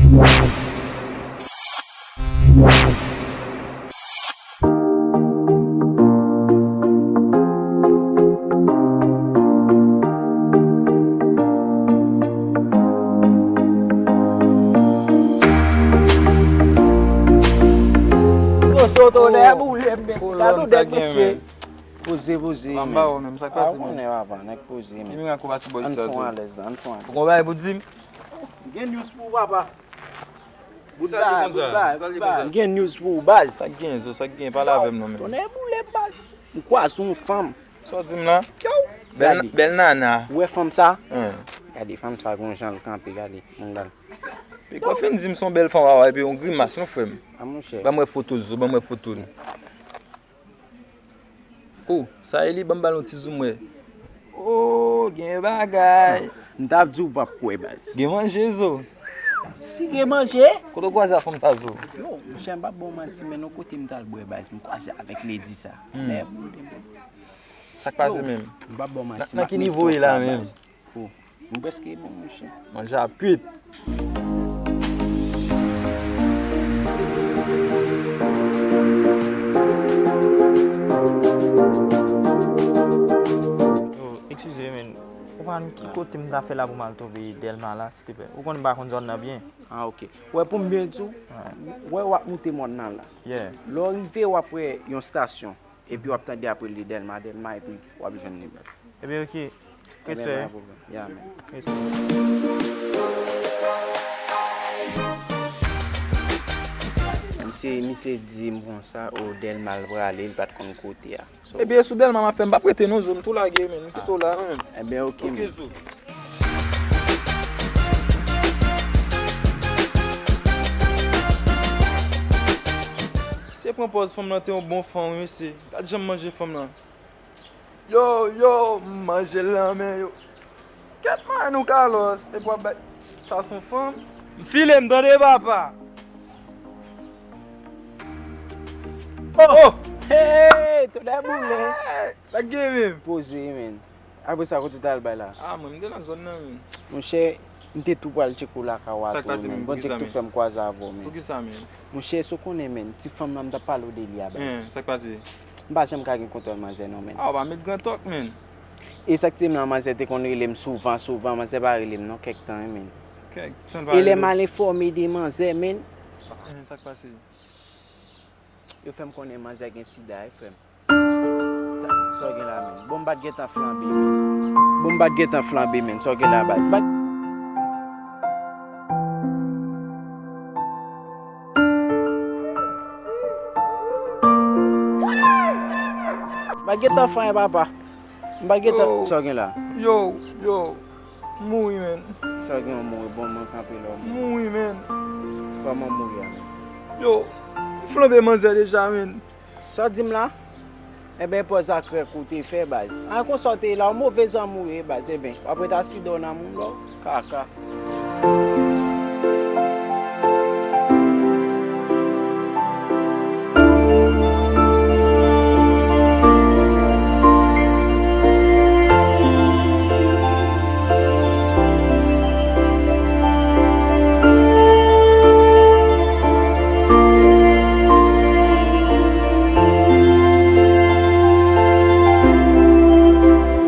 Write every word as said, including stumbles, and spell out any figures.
Soso, tonè, boule m, men. Gade w, nèg mesye. Poze, poze, men. Mamba ou menm, sa k pase, men? Ou konnen, papa, nèg poze, men. Ki mirak ou pase bò isit, Zozo? Ann fon alèz la, ann fon alèz. Ou gon bagay pou di m? Gen news pou ou, papa. Bout bagay, bout bagay, bout bagay. M gen news pou ou, baz. Sa k gen, Zo? Sa k gen? Pale avè m non, men. Tonè boule, baz. M kwaze yon fanm. Sa w di m la? Yow! Bèl, bèl nana. Ou wè fanm sa? Gade fanm sa, gon jan l kanpe, gade, moun dal. Epi w fin di m se yon bèl fanm, papa, epi yon grimas, non, frè m. A, monchè. Ban m wè foto l, Zo, ban m wè foto l. Oh, sa e li, ban m ba l yon ti zoom wè. Oh, gen bagay. M t ap di w p ap kwè, baz. Gen manje, Zo. Si gen manje? Kote w kwaze ak fanm sa, Zo? Yo, monchè, m p ap ba w manti, men yon kote m t al bwè, baz, m kwaze avèk ledi sa. Hmm. Lè boule, men. Sa k pase menm? M p ap ba w manti. Nan ki nivo w ye la menm? Oh, m prèske bon, monchè. Manje ap kwit. Yo, eskize, men. Ou konn ki kote m ta fè la pou m al twouve Dèlma la, silteplè? Ou konn m pa konn zòn nan byen. Ah, ok. Wè, pou m byen di w, wè, w ap moute mòn nan la. Yeah. Lè w rive, w ap wè yon estasyon. Epi w ap tande apre li Dèlma, Dèlma, epi w ap jwenn li, baz. Ebyen, ok. Respè. Ebyen, pa pwoblèm. Ya, men. Respè. Misye, misye di m konsa, o, Dèlma l prale, li pa t konn kote a. So, ebyen, sou Dèlma m ap fè, m p ap rete non, Zo, m tou lage, men, m kite w la, men. Ebyen, ok, men. Ok, Zo. Se pran pòz fanm lan te yon bon fanm, wi, mesye. Gad jan m manje fanm lan. Yo, yo, m manje l nan men yo. Kèt man nou kalòs, epi w ap bay sa s on fanm. M file m tande papa. Oh! Oh! Hey, tonè boule. Hey, sa k gen menm? Poze, men. Apre sa, kote w t al bay la? Ah, mwen, m te nan zòn nan, men. Monchè, m te tou pral tcheke w lakay w a tou, men. Bondye tou fè m kwaze avè w, men. Poukisa, men? Monchè, èske w konnen, men, ti fanm nan m t ap pale w de li a, baz? Hein, sa k pase? M pa janm ka gen kontwòl manzè non, men. Ah, w pa met gran tòk, men. E sa k ti m lan, manzè te konn rele m souvan, souvan, manzè pa rele m non, kèk tan, wi, men. Kèk tan l pa rele w? E lè m al enfòme de manzè, men. Hein, sa k pase? Yo fè m konnen manzè gen sida, wi, frè m. Sa w gen la, men? Bon, m pa t gentan flanbe, men. Bon, m pa t gentan flanbe, men. Sa w gen la, baz? Bat. M pa t gentan flanbe, papa. M pa t gentan. Sa w gen la? Yo, yo. M mouri, men. Sa w gen, w mouri? Bon, mwen kanpe la, w mouri. M mouri, men. Kòman w mouri a, men? Yo, m flanbe manzè deja, men. Sa w di m la? Enben, pòz a krèk ou te fè, baz. An, konsa w te ye la, w move zanmi w ye, baz. Enben, w ap ret aside w nan moun lò. Kaka.